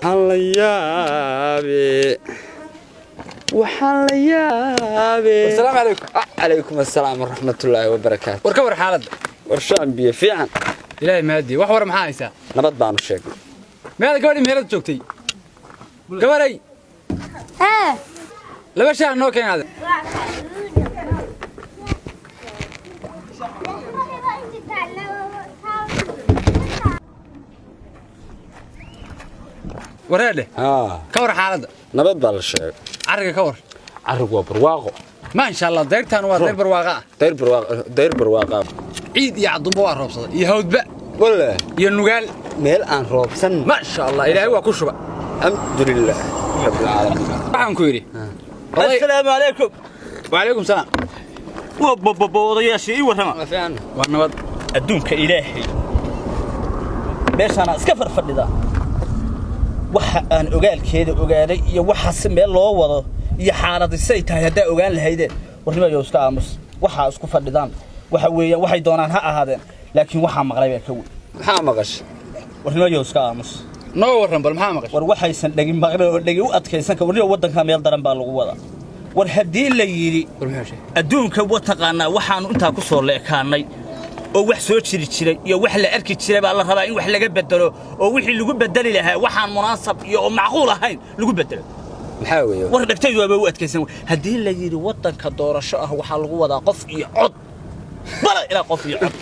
Waxaan la yaabe, waxaan la yaabe. Asalaamu calaykum. Calaykum assalaam waraxmatullaahi wabarakaatu. War, ka war xaaladda? War shaan biyo fiican. Ilaahay mahadiye. Wax war maxaa haysaa? Nabad baanu sheegnay. Meeda gabadhii meherada joogtay? Gabaray. Ee. Laba shaah noo keenaade. Wareedhe. Haa. Ka war xaaladda? Nabad baa la sheegay. Carriga ka war? Carrigu waa barwaaqo. Ma insha Allah, dayrtaan waa dayr barwaaqa ah. Dayr barwaaqo, dayr barwaaqa. Ciid iyo cadumba waa roobsaday, iyo hawdba. Walle. Iyo nugaal. Meel aan roobsan. Ma sha Allah, ilaahay waa ku shuba. Alxamdulilah rabbilcaalamiin. Waxaan ku yidhi, Assalaamu calaykum. Wacalaykum salaam. Waa odayaashii, ii warrama. Waa fiican. Waa nabad. Adduunka ilaahay, meeshaanaa iska farfadhidaa. Waxa aan ogaalkeeda ogaaday iyo waxa si meel loo wado iyo xaaladisay tahay haddaa ogaan lahaydeen. Warnimayo, iska aamus. Waxaa isku fadhidaan waxa weeyaan, waxay doonaan ha ahaadeen, laakiin waxaa maqlay baa ka weyn. Maxaa maqashay? Warnimayo, iska aamus. Noo warran bal, maxaa maqashay? War waxaysan dhegin maqlin oo dhegi u adkaysan ka. Warniyo, waddanka meel daran baa lagu wadaa. War haddii la yidhi War muxuu sheegay? Adduunka wa taqaanaa, waxaannu intaa ku soo leekaannay oo wax soo jiri jiray iyo wax la arki jiray baa la rabaa in wax laga bedelo, oo wixii lagu bedeli lahaa waxaan munaasab iyo oo macquul ahayn lagu bedelo. Maxaa weeye? War dhegtaydu waaba u adkaysan. Haddii la yidhi waddanka doorasho ah waxaa lagu wadaa qof iyo cod, bala ilaa qof iyo cod.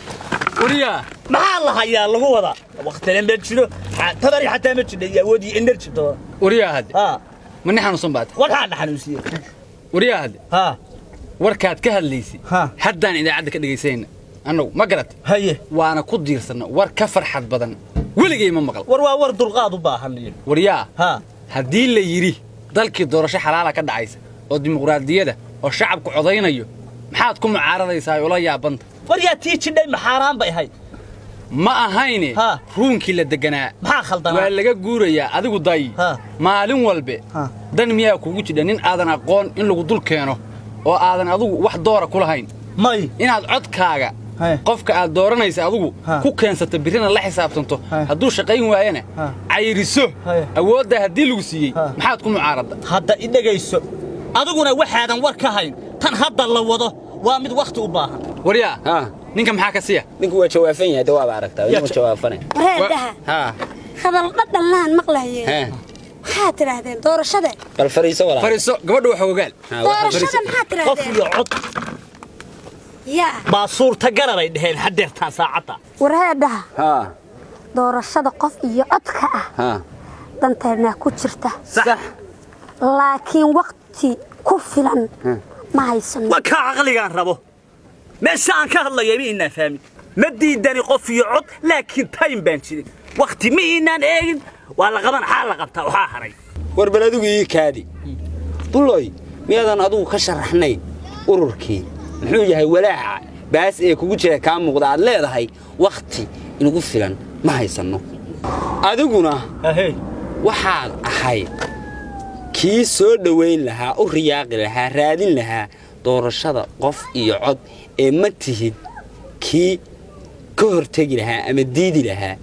Wariyaa. Maxaa la hayaa lagu wadaa? Waqtina ma jiro, tabari xataa ma jiro iyo awood iyo energy toona. Wariyaa hadde. Haa. Ma nin xanuunsan baad? Warkaa na xanuunsiye. Wariyaa hadde. Haa. Warkaad ka hadlaysay Ha. haddaan idaacadda ka dhegaysanayna annagu, ma garat? Haye. Waana ku diirsanna. War ka farxad badan weligay ma maqal. War waa war dulqaad u baahan iyo Waryaa. Haa. Haddii la yidhi dalkii doorasho xalaala ka dhacaysa oo dimuqraadiyada oo shacabku codaynayo, maxaad ku mucaaradaysaa ula yaabanta? War yaa tii jidhay maxaaraan bay ahayd? Ma ahayne. Ha. Ruunkii la deganaa Maxaa khaldanaa? waa laga guurayaa. Adigu day. Ha. Maalin walbe Ha. dan miyaa kugu jidha nin aadan aqoon in lagu dul keeno oo aadan adigu wax doora ku lahayn? May. Inaad codkaaga Haye. qofka aad dooranaysa adigu Ha. ku keensato, birrina la xisaabtanto, Haye. hadduu shaqayn waayana Ha. cayriso, Haye. awoodda haddii lagu siiyey, Ha. maxaad ku mucaaradda? Hadda i dhegayso, adiguna waxaadan war ka hayn. Tan hadda la wado waa mid wakhti u baahan. Waryaa. Haa. Ninka maxaa ka siya? Ninku waa jawaafan yahay de, waaba aragtaa inuu jawaafanay. Wareedhaha. Haa. Hadal dhadhanlaan maqlaye. Hee. Maxaa tidhaahdeen doorashada? Bal fariiso, walaal. Fariiso gabadha, wax ogaal. Haa, waxa- Doorashada maxaa Qof tidhaahdeen? iyo cod Yaa. baa suurtagalabay dheheen haddeertaan saacadda. Wareedhaha. Haa. Doorashada qof iyo codka ah Haa. danteennaa ku jirta, Sax. laakiin waqti ku filan ma haysano. Waa kaa caqligaan rabo. Meesha aan ka hadlaya ma inaan fahmin. Ma diidani qof iyo cod, laakiin time baan jirin, wakhti ma inaan eegin. Waa la qaban, xaa la qabtaa, waxaa haray. War bal adigu ii kaadi, buloy. Miyaadan adigu ka sharaxnayn ururkii? Muxuu yahay walaaca baas ee kugu jira kaa muuqda aad leedahay wakhti inagu filan ma haysanno? Adiguna Ahey. waxaad ahayd kii soo dhowayn lahaa, u riyaaqi lahaa, raadin lahaa doorashada qof iyo cod, ee ma tihid kii ka hortegi lahaa ama diidi lahaa.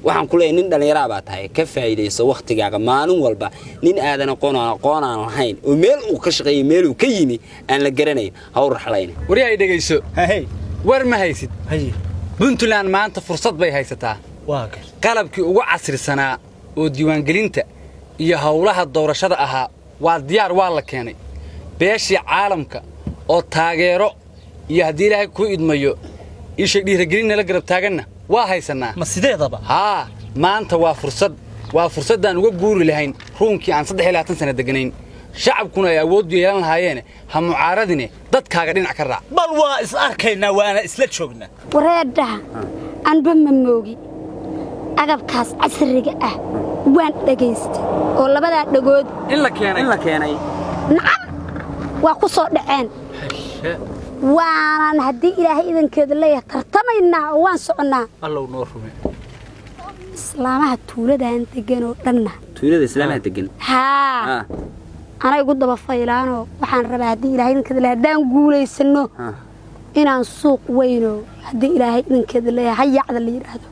Waxaan ku leeyahay, nin dhallinyaraa baa tahay, ka faa'iidayso wakhtigaaga. Maalin walba nin aadan aqoon aan aqoon aan lahayn oo meel uu ka shaqeeyey, meel uu ka yimi aan la garanayn, ha u raxlayna. Waryaa, ay dhegayso. Ahey. War ma haysid? Haye. Puntland maanta fursad bay haysataa. Waa gar. Qalabkii ugu casrisanaa oo diiwaangelinta iyo howlaha doorashada ahaa waa diyaar, waa la keenay. Beeshii caalamka oo taageero iyo haddii ilaahay kuu idmayo isha dhiiragelin nala garab taaganna waa haysannaa. Ma sideedaba? Haa, maanta waa fursad, waa fursaddaan uga guuri lahayn ruunkii aan 23 sana deganayn, shacabkuna ay awood yeelan lahaayeene. Ha mucaaradine, dadkaaga dhinac ka raac. Bal waa is arkaynaa, waana isla joognaa. Wareedhaha, anba ma moogi agabkaas casriga ah. Waan dhagaystay oo labadaa dhagood In la keenay. In la keenay. Nacam, waa ku soo dhaceen. Waanan haddii ilaahay idankeeda leeyahay tartamaynaa oo waan soconnaa. Allow noo rume. Islaamaha tuuladan degan oo dhanna. Tuulada islaamaha degan? Haa. Anay igu daba faylaanoo waxaan rabaa haddii ilaahay idankeeda leeyahay haddaan guulaysanno. Inaan suuq weyno, haddii Ilaahay idinkeeda leeyahay, hayacda la yidhaahdo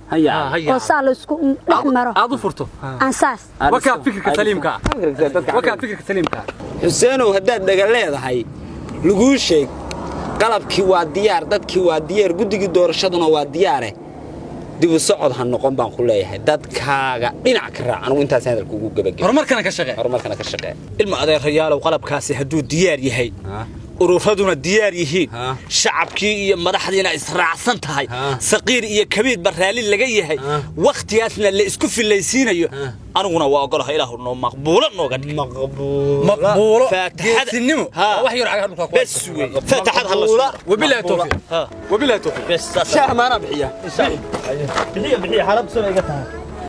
oo saa la isku dhex maro, aad u furto. Aan saas. Wakaa fikirka saliimka ah, wakaa fikirka saliimka ah. Xuseenow, haddaad dhaga leedahay, laguu sheeg: qalabkii waa diyaar, dadkii waa diyaar, guddigii doorashaduna waa diyaare. Dibu socod ha noqon baan ku leeyahay. Dadkaaga dhinac ka raac. Anugu intaas hadalka ugu gebageb. Horumarkana ka shaqee. Horumarkana ka shaqee. Ilma adeerayaalow, qalabkaasi hadduu diyaar yahay, ururaduna diyaar yihiin, shacabkii iyo madaxdiina israacsan tahay, saqiir iyo kabiirba raalli laga yahay, wakhtigaasna la isku filaysiinayo, aniguna waa ogolahay. Ilaahu noo maqbuulo nooga dhig. Maqbuulo. Faatixada. Geesinimo. Ha. Waa wax yar cagaha dhulka ku Bes wey, faatixad ha la sugo. Wabilahi tawfiiq. Ha. Wabilahi tawfiiq. Bes saas. Shaah maanaa bixiya. Bixiya, bixiya, xaaladu sida iga tahay.